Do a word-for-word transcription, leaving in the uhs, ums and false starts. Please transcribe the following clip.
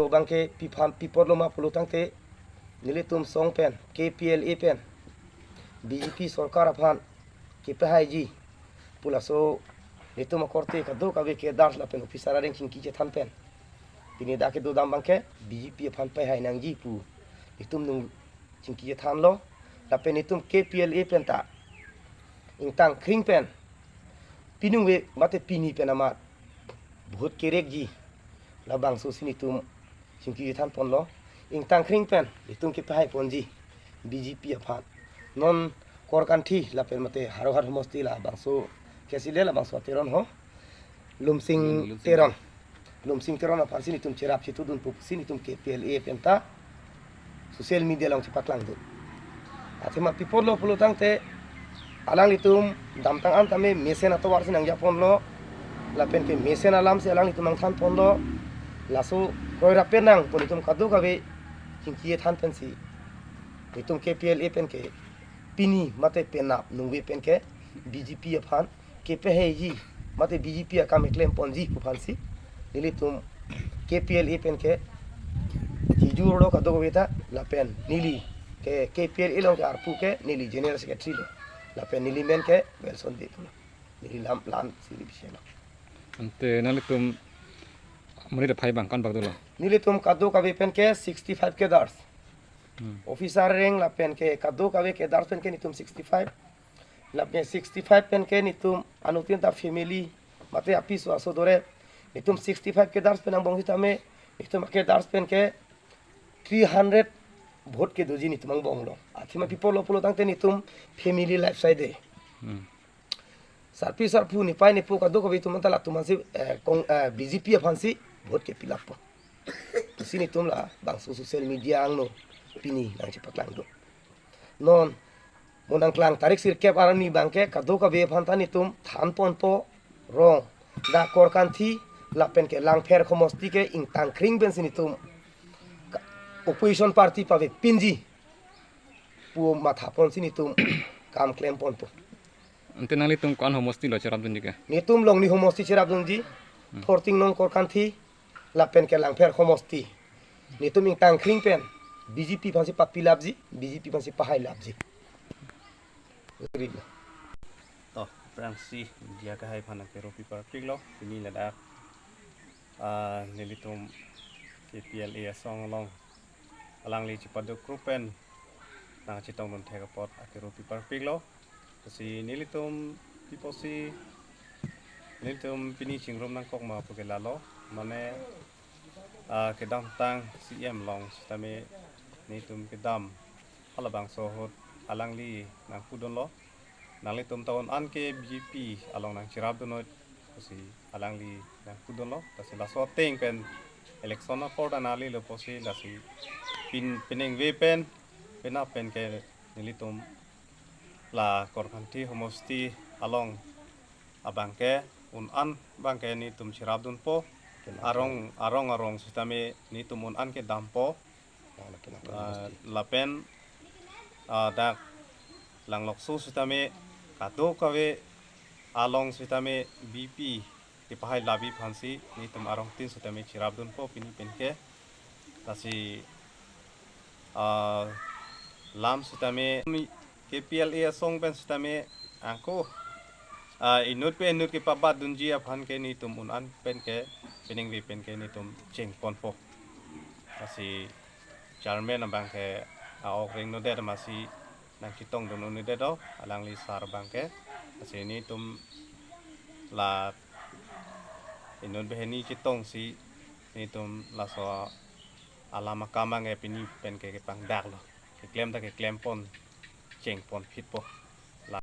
Bangke pi aphan pi apotlo ma pulo tangte, nelitum song pen, K P L A pen, B J P sorkar aphan kepahaiji pu laso nelitum akorte kadokave cadres lapen officer areng chingki chethan pen, pini dak kedodam bangke B J P aphan pahai nangji pu nelitum nung chingki chethanlo. Lapen nelitum K P L A pen ta ingtang kring pen, piningve mate pini pen amat vote kerekji, labangso si nelitum chingki chethan ponlo. Ingtang kring pen nelitum kepahai ponji B J P aphan. Non Korkanthi lapen mate Howraghat homosti labangso kesi le labangso Teron ho. Lumsing Lum-, Lumsing. Teron. Lumsing Teron aphan si nelitum cherap chetudun pusi nelitum K P L A pen ta social media along chepaklangdun. Athema pi apotlo pulo tangte, alanglitum damtang an tame mesen atovar si nangjaponlo, lapen ke mesen alam si alanglitum nangthan ponlo. Laso kroirapen nang pu nelitum kadokave chingki chethan pensi nelitum K P L A pen ke pini mate penap ningve pen ke B J P aphan kepahaiji mate B J P akam keklem ponji pu aphansi nelitum K P L A pen ke chijurlo kadokave ta. Lapen neli ke K P L A along ke arpu ke neli general secretary lo, lapen neli men ke Wilson Bey pulo. Neli lam lan siri bishe lo. Ante nanglitum monit aphai bang ko-an bak dolo? Nelitum kadokave pen ke sixty-five cadres. Hmm. Officer areng lapen ke kadokave cadres pen ke nelitum sixty-five. Lapen sixty-five pen ke nelitum anuttin ta family mate apiso aso dore. Nelitum sixty-five cadres pen angbong sitame, nelitum cadres pen ke three hundred vote kedoji nelitum angbonglo. Athema pi apotlo pulo tangte nelitum family life side de. Hmm. Sarpi sarpo, nepei nepo kadokave atum anta latum aphansi, eh, kong, eh, B J P aphansi vote ke fill up po. Si nelitum labangso social media angno pini nangchepaklangdun. Non, mo nangklang tarik sirkep arni bangke kadokave aphan ta nelitum than ponpo, rong, dak Korkanthi lapen ke Langpher homosti ke ingtang kring pensi nelitum ka-, opposition party pavepinji pu matha ponsi nelitum kam klem ponpo. Ante nanglitum ko-an homosti lo cherapdunji ke? Nelitum Longri homosti cherapdunji, Hmm. Thorting Nong Korkanthi, lapen ke Langpher homosti. Nelitum ingtang kring pen B J P aphansi pa-fill up ji, B J P aphansi pahai lap ji. To, aphrangsi media akehai aphan akero piparpiklo, pini ladak, ah, nelitum K P L A asong along alangli chepaduk group pen nangchetongdun thek apot akero piparpiklo. Lasi nelitum pi apotsi nelitum pini chingrum nangkok ma pu ke lalo, mane, ah, kedamtang C E M along sitame nelitum kedam halabangso ahut alangli nangpudunlo. Nanglitum ta un-an ke B J P along nangcherapdunnon pusi alangli nangpudunlo. Lasi laso ateng pen election apor ta nanglilo pusi lasi pin-, piningve pen, penap pen ke nelitum la Korkanthi homosti along abangke un-an bangke nelitum cherapdunpo. Arong, arong arong sitame nelitum un-an ke dampo. Ah, lapen, ah, dak Langlokso sitame kadokave along sitame B J P kepahai labi aphansi nelitum arongtin sitame cherapdunpo pini pen ke. Lasi, ah, lam sitame K P L A asong pen sitame ako, ah, inut pen inut kepabatdunji aphan ke nelitum un-an pen ke piningve pen ke nelitum chengponpo. Lasi chairman abangke a-ok ring nodet amatsi nangchetongdun un-edet do, alangli sar abangke. Lasi nelitum la inut banghini chetongsi nelitum laso alam akam abangke pini pen ke kepangdaklo. Keklem ta keklem pon chengpon phitpo. La